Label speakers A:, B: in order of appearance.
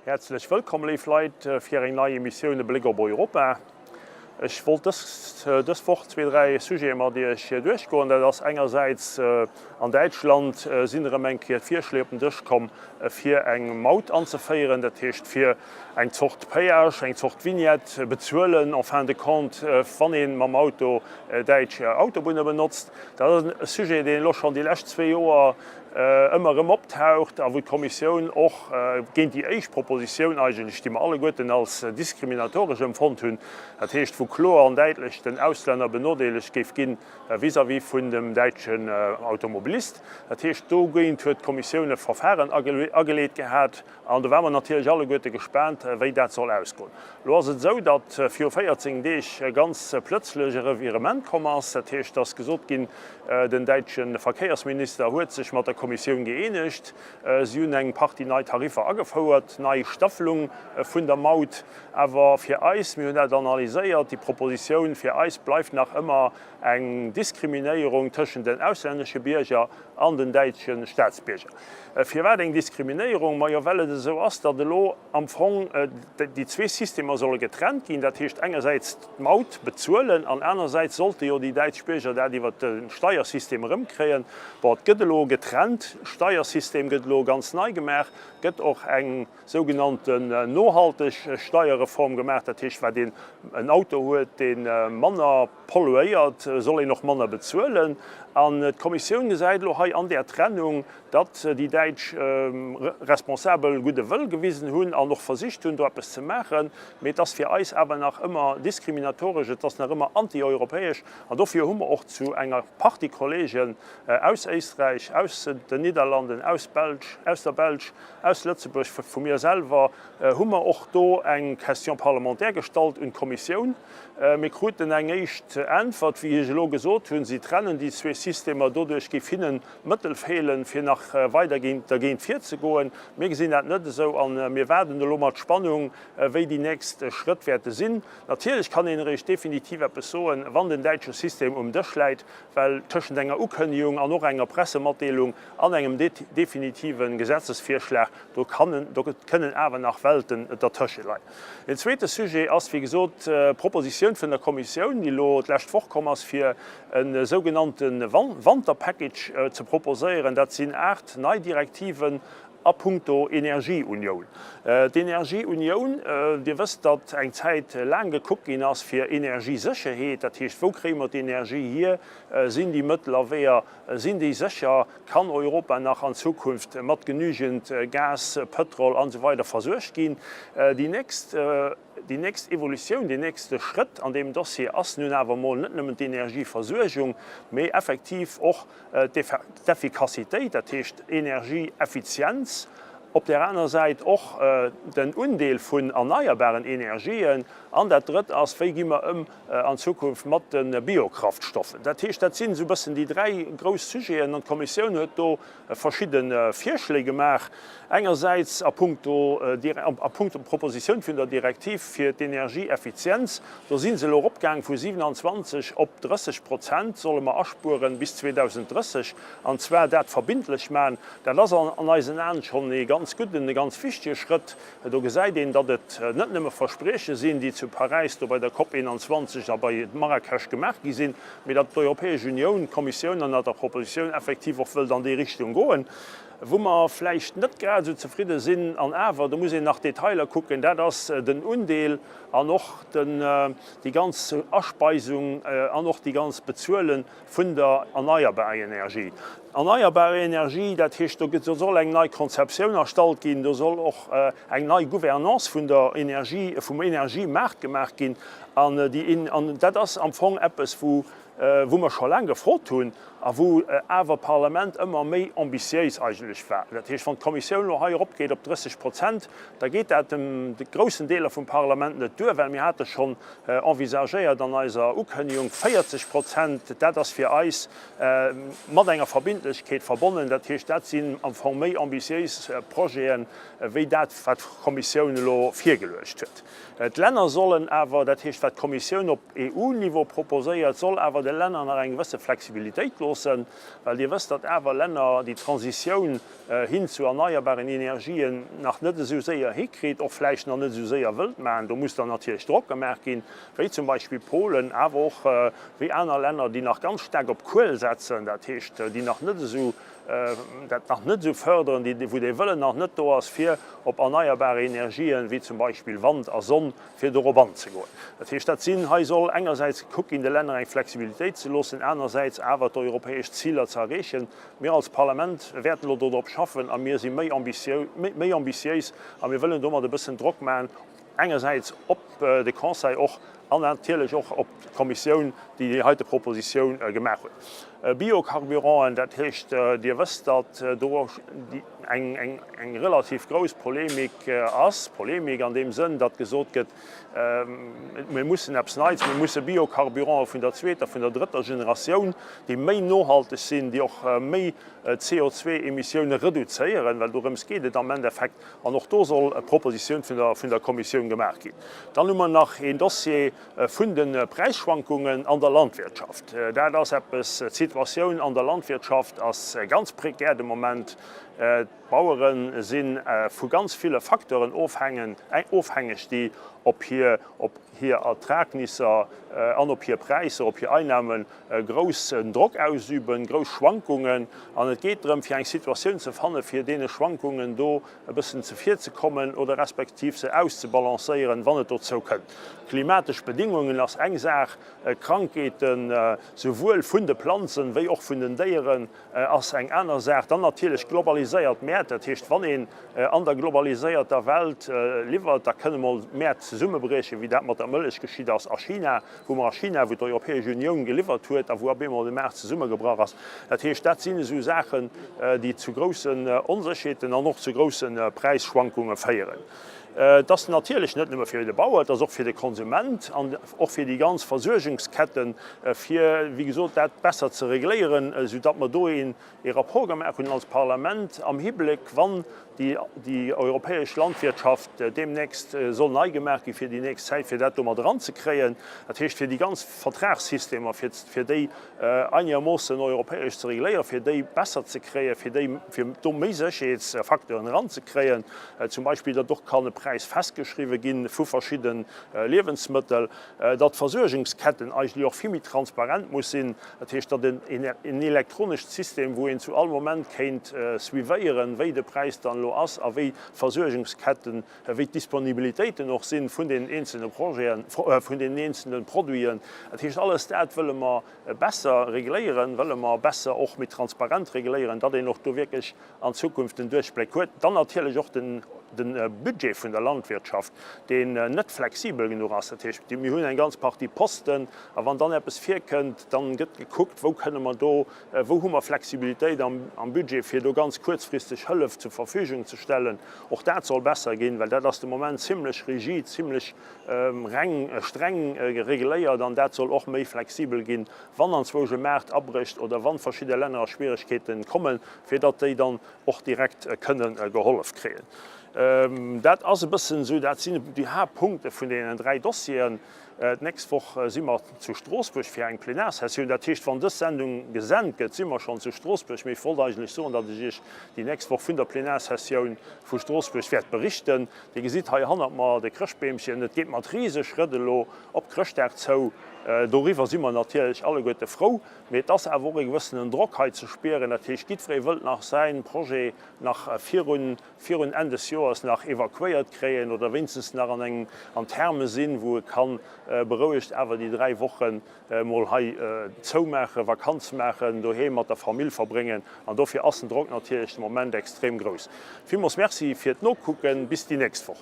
A: Häerzlech wëllkomm, léif Leit, fir eng nei Emissioun E Bléck op Europa. Ech wollt dës dës Woch zwee, dräi Sujete mat Iech duerchgoen. Dat ass engersäits, an Däitschland sinn erëm eng Kéier d'Virschléi op den Dësch komm, fir eng Maut anzeféieren, dat heescht fir eng Zort Péage, eng Zort Vignette bezuelen en fin de compte, wann ee mam Auto däitsch Autobunne benotzt. Dat ass e Sujet, deen elo schonn déi lescht zwee Joer ëmmer erëm optaucht a wou d'Kommissioun och géint déi éischt Propositioun eigentlech, déi mer alleguerten als diskriminatoresch empfonnt hunn, dat heescht wou kloer an däitlech den Auslänner benodeelegt géif gi vis-à-vis vun dem däitschen Automobilist, dat heescht dogéint huet d'Kommissioun e Verfahren ageleet gehat. An do ware mer natierlech alleguerte gespaant, wéi dat soll ausgoen. Elo ass et esou, datt viru 14 Deeg ganz plëtzlech e Revirement komm ass. Dat heescht, et ass gesot ginn, den däitsche Verkéiersminister huet sech mat der Kommissioun gëeenegt. Si hunn eng Partie nei Tariffer agefouert, nei Staffelung vun der Maut. Awer fir eis, mir hunn dat analyséiert, déi Propositioun, fir eis bleift nach ëmmer eng Diskriminéierung tëschent den auslännesche Bierger an den däitsche Staatsbierger. Firwat eng Diskriminéierung? Majo, well et esou ass, datt elo am Fong déi zwee Systemer solle getrennt ginn, dat heescht engersäits d'Maut bezuelen an anersäits sollte jo déi däitsch Bierger dat iwwert de Steiersystem erëmkréien. Bon, et gëtt elo getrennt, Steiersystem gëtt elo ganz nei gemaach, gëtt och eng sougenannten nohalteg Steierreform gemaach, dat heescht wat een en Auto huet, dee manner polluéiert, soll een och manner bezuelen. An d'Kommissioun gesäit elo hei an där Trennung, datt déi däitsch Responsabel gudde Wëll gewisen hunn an och versicht hunn, do eppes ze maachen, mee et ass fir eis awer nach ëmmer diskriminatoresch, et ass nach ëmmer antieuropäesch. An dofir hu mer och zu enger Partie Kollegen aus Éisträich, aus den Nidderlanden, aus Belsch, aus der Belsch, aus Lëtzebuerg, vu mir selwer, hu mer och do eng Question parlementaire gestallt un d'Kommissioun. Mir kruten eng éischt Äntwert, wéi ech elo gesot hunn, si trennen déi zwee Systemer, doduerch géif hinnen d'Mëttel feelen, fir nach weider dergéint virzegoen. Mir gesinn dat net esou a mir waarden elo mat Spannung, wéi déi nächst Schrëtt wäerte sinn. Natierlech kann een eréischt definitiv eppes soen, wann den däitsche System um Dësch läit, well tëschent enger Ukënnegung an och enger Pressematdeelung an engem definitive Gesetzesvirschlag, do kënnen awer nach Welten dertësche leien. Deen zweete Sujet ass, wéi gesot, d'Propositioun vun der Kommissioun, déi elo d'lescht Woch komm ass, fir e sougenannte Wanterpackage ze proposéieren. Dat sinn 8 nei Direktiven a puncto Energieunioun. D'Energieunioun, Dir wësst, datt eng Zäit laang gekuckt ginn ass fir Energiesécherheet, dat heescht, wou kréie mer d'Energie hier, sinn déi Mëttel a Weeër, sinn déi sécher, Kann Europa nach an Zukunft mat genügend Gas, Pëtrol an esou weider versuergt ginn? Déi nächst, déi nächst Evolutioun, deen nächste Schrëtt an deem Dossier ass nun awer emol net nëmmen d'Energieversuergung, mee effektiv och d'Effikassitéit, dat heescht Energieeffizienz, op där aner Säit och den Undeel vun erneierbaren Energien an dat Drëtt ass, wéi gi mer ëm an Zukunft mat de Biokraftstoffen. Dat heescht, dat sinn esou e bëssen déi dräi grouss Sujeten. An d'Kommissioun huet do verschidde Virschléi gemaach, engersäits a puncto, a puncto Propositioun vun der Direktiv fir d'Energieeffizienz. Do si se elo eropgaang vu 27 op 30 Prozent solle mer aspueren bis 2030, an zwar dat verbindlech maachen. Dat ass an eisen Aen schonn ee ganz gudden, e ganz wichtege Schrëtt. Do gesäit een, datt et net nëmme Versprieche sinn, déi zu Paräis do bei der Cop 21 a bei Marrakesch gemaach gi sinn, mee datt d'Europäesch Unioun, d'Kommissioun an der Propositioun effektiv och wëllt an déi Richtung goen. Wou mer vläicht net grad esou zefridde sinn, an awer, do muss een nach Detailer kucken, dat ass den Undeel an och déi ganz Aspeisung an och déi ganz Bezuele vun der erneierbarer Energie. Erneierbar Energie, dat heescht, do soll eng nei Konzeptioun erstallt ginn, do soll och eng nei Gouvernance vun der Energie, vum Energiemaart gemaach ginn. An déi, an dat ass am Fong eppes, wou, wou mer scho laang gefrot hunn a wou awer d'Parlament ëmmer méi ambitiéis eigentlech war. Dat heescht, wann d'Kommissioun elo hei eropgeet op 30 Prozent, da geet dat dem groussen Deeler vum Parlament net duer, well mir hate schonn envisagéiert an eiser Ukënnegung 40 Prozent. Dat ass fir eis mat enger Verbindlechkeet verbonnen. Dat heescht, dat sinn am Fong méi ambitiéis Projeten, wéi dat, wat d'Kommissioun elo virgeluecht huet. D'Länner sollen awer, dat heescht, wat d'Kommissioun op EU-Niveau proposéiert, soll awer. de Länner nach eng gewësse Flexibilitéit loossen, well Dir wësst, datt awer Länner déi Transitioun hin zu erneierbaren Energien nach net esou séier hikritt, och vläicht nach net esou séier wëllt maachen. Do muss dann natierlech Drock gemaach ginn, wéi zum Beispill Polen, awer och wéi aner Länner, déi nach ganz staark op Kuel setzen, dat heescht, déi nach net esou, dat nach net esou förderen, déi, wou dee Wëllen nach net do ass, fir op erneierbare Energien, wéi zum Beispill Wand a Sonn, fir dorop anzegoen. Dat heescht, dat sinn, hei soll engersäits gekuckt ginn, de Länner eng Flexibilitéit ze loossen, anersäits awer d'europäesch Ziler ze erreechen. Mir als Parlament wäerten elo dodrop schaffen a mir si méi méi ambitiéis a mir wëllen domat e bëssen Drock maachen, engersäits op de Conseil och an natierlech och op d'Kommissioun, déi déi heite Propositioun gemaach huet. Biocarburanten, dat heescht, Dir wësst, datt do eng relativ grouss Polemik ass, Polemik an deem Sënn, datt gesot gëtt, Mir mussen eppes Neits, mir musse Biocarburante vun der zweeter, vun der drëtter Generatioun, déi méi nohalteg sinn, déi och méi CO2-Emissioune reduzéieren, well dorëms geet et am Endeffekt. An och do soll e Propositioun vun der Kommissioun gemaach ginn. Dann hu mer nach een Dossier vun de Präisschwankungen an der Landwirtschaft. Dat ass eppes, d'Situatioun an der Landwirtschaft ass ganz prekär de Moment. D'Bauere si vu ganz ville Facteuren ofhängeg, déi op hir Ertragnisser an op hir Präisser, op hir Einnahmen groussen Drock ausüben, grouss Schwankungen. An et geet drëm, fir eng Situatioun ze fannen, fir deene Schwankungen do e bëssen zevirzekommen oder respektiv se auszebalancéieren, wann et dozou kënnt. Klimatesch Bedingungen ass eng Saach, Krankheeten, souwuel vun de Planzen wéi och vun den Déieren, ass eng aner Saach. Dann natierlech globaliséiert Mäert, dat heescht, wann een an der globaliséierter Welt liwwert, da kënne mol Mäert zesummebriechen, wéi dat mat der Mëllech geschitt ass a China, wou mer a China, wou d'Europäesch Unioun geliwwert huet a wou op eemol de Maart zesummegebrach ass. Dat heescht, dat sinn esou Saachen, déi zu groussen Onsécherheeten an och zu grousse Präisschwankunge féieren. Et ass natierlech net nëmme fir de Bauer, et ass och fir de Konsument an och fir déi ganz Versuergungsketten, fir, wéi gesot, dat besser ze regléieren, soudatt mer do een Rapport gemaach hunn als Parlament am Hibléck, wann déi europäesch Landwirtschaft deemnächst soll nei gemaach gi fir déi nächst Zäit, fir dat do mat eranzekréien, dat heescht fir déi ganz Vertragssystemer, fir déi einegermoossen europäesch ze regléieren, fir déi besser ze kréien, fir déi, fir do méi Sécherheetsfacteuren eranzekréien, zum Beispill, datt och kann e Präis festgeschriwwe gi vu verschidde Liewensmëttel, datt d'Versuergungsketten eigentlech och vill méi transparent muss sinn, dat heescht, datt en elektronescht System, wou een zu all Moment kéint suivéieren, wéi de Präis dann elo ass a wéi d'Versuergungsketten, wéi d'Disponibilitéiten och sinn vun deenen eenzelne Projeten, vun deenen eenzelne Produiten. Dat heescht, alles dat wëlle mer besser regléieren, wëlle mer besser och méi transparent regléieren, datt een och do wierklech an Zukunft den Duerchbléck huet. Dann natierlech och den Budget vun der Landwirtschaft, deen net flexibel genuch ass. Dat heescht, mir hunn eng ganz Partie Posten, a wann dann eppes virkënnt, dann gëtt gekuckt, wou kënne mer do, wou hu mer Flexibilitéit am Budget, fir do ganz kuerzfristeg Hëllef zur Verfügung ze stellen. Och dat soll besser ginn, well dat ass de Moment zimlech rigid, zimlech reng, streng regléiert an dat soll och méi flexibel ginn, wann anzwousch e Maart abrécht oder wann verschidde Länner a Schwieregkeeten kommen, fir datt déi dann och direkt kënnen gehollef kréien. Dat ass e bëssen esou, dat sinn déi Haaptpunkte vun deenen dräi Dossieren. D'nächst Woch si mer zu Stroossbuerg fir eng Plenarsessioun. Dat heescht, wann dës Sendung gesent gëtt, si mer schonn zu Stroossbuerg. Mee ech wollt eigentlech soen, datt ech Iech déi nächst Woch vun der Plenarsessioun vu Stroossbuerg wäert berichten. Dir gesitt hei hannert mer de Chrëschtbeemchen. Et geet mat rise Schrëtt elo op Chrëschtdag zou. Doriwwer si mer natierlech alleguerte frou. Mee et ass awer och e gewëssenen Drock hei ze spieren. Dat heescht, jiddweree wëllt nach säi Projet nach virun virun Enn des Joers nach evakuéiert kréien oder wéinstens nach an engem an Terme sinn, wou e ka berouegt awer déi 3 Wochen mol hei zoumaachen, Vakanz maachen, doheem mat der Famill verbréngen. An dofir ass den Drock natierlech de Moment extrem grouss. Villmools Merci fir d'Nokucken. Bis déi nächst Woch.